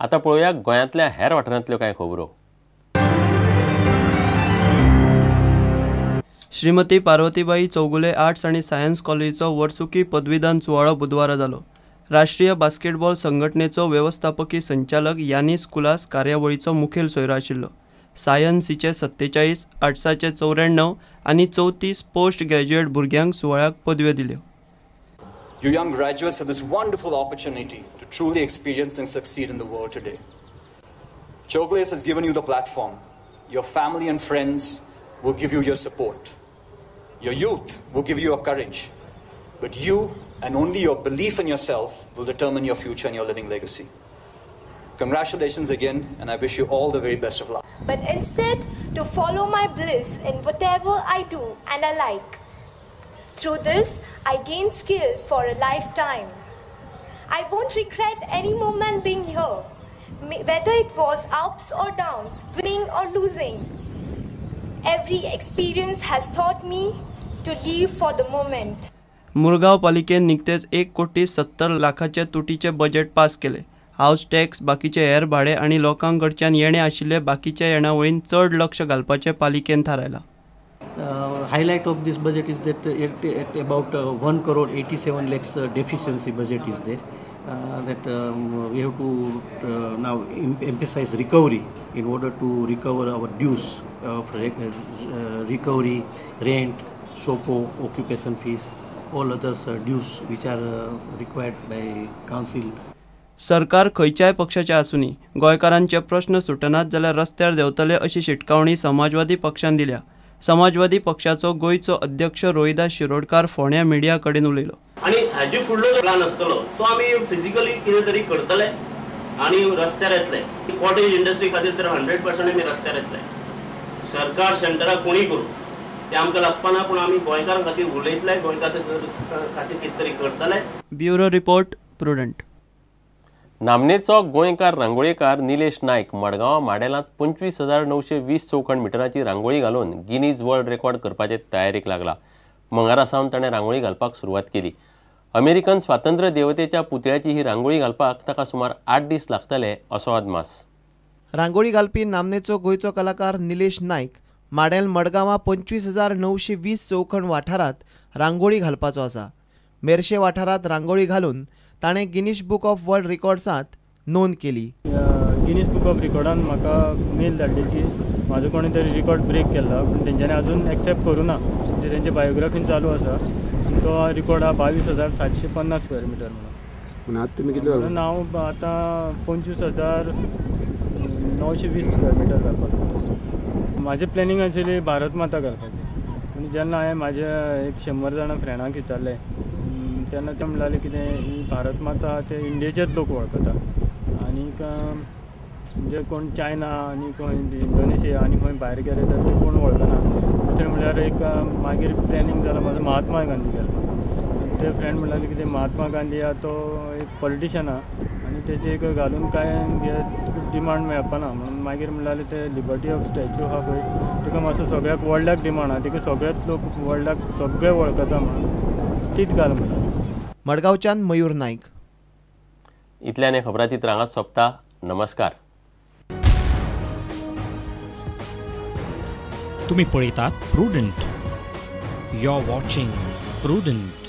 आतां पळोवया गोंयांतल्या हेर वाठारांतल्यो कांय खबरो. श्रीमती पार्वतीबाई चौगुले आर्ट्स आनी सायन्स कॉलेजीचो वर्सुकी पदवीदान सुवाळो बुधवारा जालो. राष्ट्रीय बास्केटबॉल संघटनेचो वेवस्थापकी संचालक यानीस कुलास कार्यावळीचो मुखेल सोयरो आशिल्लो. सायन्सीचे 47, आर्ट्साचे 94 आनी 34 पोस्ट ग्रॅज्युएट भुरग्यांक सुवाळ्याक पदव्यो दिल्यो. You young graduates have this wonderful opportunity to truly experience and succeed in the world today. Chowgule's has given you the platform. Your family and friends will give you your support. Your youth will give you your courage. But you and only your belief in yourself will determine your future and your living legacy. Congratulations again, and I wish you all the very best of luck. But instead, to follow my bliss in whatever I do and I like. Through this, I gain skill for a lifetime. I won't regret any moment being here, whether it was ups or downs, winning or losing. Every experience has taught me to live for the moment. Murgaon पालिकेन निकतेच 1,70,00,000 तुटीचे budget pass केले. हावस tax, बाकीचे हेर भाडे आनी लोकां कडच्यान येणे आशिल्ले बाकीच्या येणावळीन चड लक्ष घालपाचें पालिकेन थारायलां. Highlight of this budget is that at about 1,87,00,000 deficiency budget is there. That we have to now emphasize recovery in order to recover our dues of recovery, rent, SOPO, occupation fees, all others dues which are required by council. सरकार खंयच्याय पक्षाचे आसूनी गोंयकारांचे प्रश्न सुटनात जाल्यार रस्त्यार देंवतले अशी शिटकावणी समाजवादी पक्षान दिल्या. समाजवादी पक्षाचो गोंयचो अध्यक्ष रोहिदास शिरोडकार फोंड्या मिडिया कडेन उलयलो. आनी हाजे फुडलो जो प्लान आसतलो तो आमी फिजिकली कितें तरी करतले आनी रस्त्यार येतले. कॉटेज इंडस्ट्री खातीर तर 100% आमी रस्त्यार येतले. सरकार सेंटराक कोणीय करूं ते आमकां लागपाना, पूण आमी गोंयकारां खातीर उलयतले, गोंयकारां खातीर कितें तरी करतले. Bureau report, Prudent. नामनेचो गोंयकार रांगोळीकार निलेश नायक मडगांव माडेलांत 25,920 चौखण मिटराची रांगोळी घालून गिनीज वर्ल्ड रेकॉर्ड करपाचे तयारीक लागला. मंगळारा सावन ताणें रांगोळी घालपाक सुरवात केली. अमेरिकन स्वातंत्र्य देवतेच्या पुतळ्याची ही रांगोळी घालपाक ताका सुमार 8 दीस लागतले असो अदमास. रांगोळी घालपी नामनेचो गोंयचो कलाकार निलेश नायक माडेल मडगांवां 25,920 चौखण वाठारांत रांगोळी घालपाचो आसा. मेरशे वाठारांत रांगोळी घालून ताणें गिनीज बुक ऑफ वर्ल्ड रिकॉर्ड्सांत नोंद केली. गिनीज बुक ऑफ रिकॉर्डान म्हाका मेल धाडली की म्हाजो कोणी तरी रिकॉर्ड ब्रेक केला, पूण तेंच्यांनी अजून एक्सेप्ट करूं ना. म्हणजे तेंचे बायोग्राफीन चालू आसा. तो रिकॉर्ड आहा 22,750 स्क्वेअर मिटर म्हणून. म्हणून हांव आतां 25,920 स्क्वेअर मिटर घालपाक. म्हाजें प्लॅनिंग आशिल्ली भारत माता घालपाची, पूण जेन्ना हांवें म्हाज्या एक 100 जाणां फ्रेंडांक विचारलें तेन्ना ते म्हणटाले कितें ही भारत माता ते इंडियेचेच लोक वळखता आनीक म्हणजे कोण चायना आनी खंय इंडोनेशिया आनी खंय भायर गेले तर ते कोण वळखना. दुसरें म्हणल्यार एक मागीर प्लॅनिंग जाला म्हाजो महात्मा गांधी घालपाक. ते फ्रेंड म्हणटाले कितें महात्मा गांधी आहा तो एक पॉलिटिशन आहा आनी तेजे एक घालून कांय डिमांड मेळपाना, म्हणून मागीर म्हणटाले ते लिबर्टी ऑफ स्टॅच्यू आहा पळय तिका मातसो सगळ्याक वर्ल्डाक डिमांड आहा, तिका सगळेच लोक वर्ल्डाक सगळे वळखता म्हणून तीच घाल म्हणटा. मडगांवच्यान मयूर नायक. इतल्यान हे खबराचित्र हांगाच सोंपता. नमस्कार. तुम्ही पळयतात Prudent. You are watching Prudent.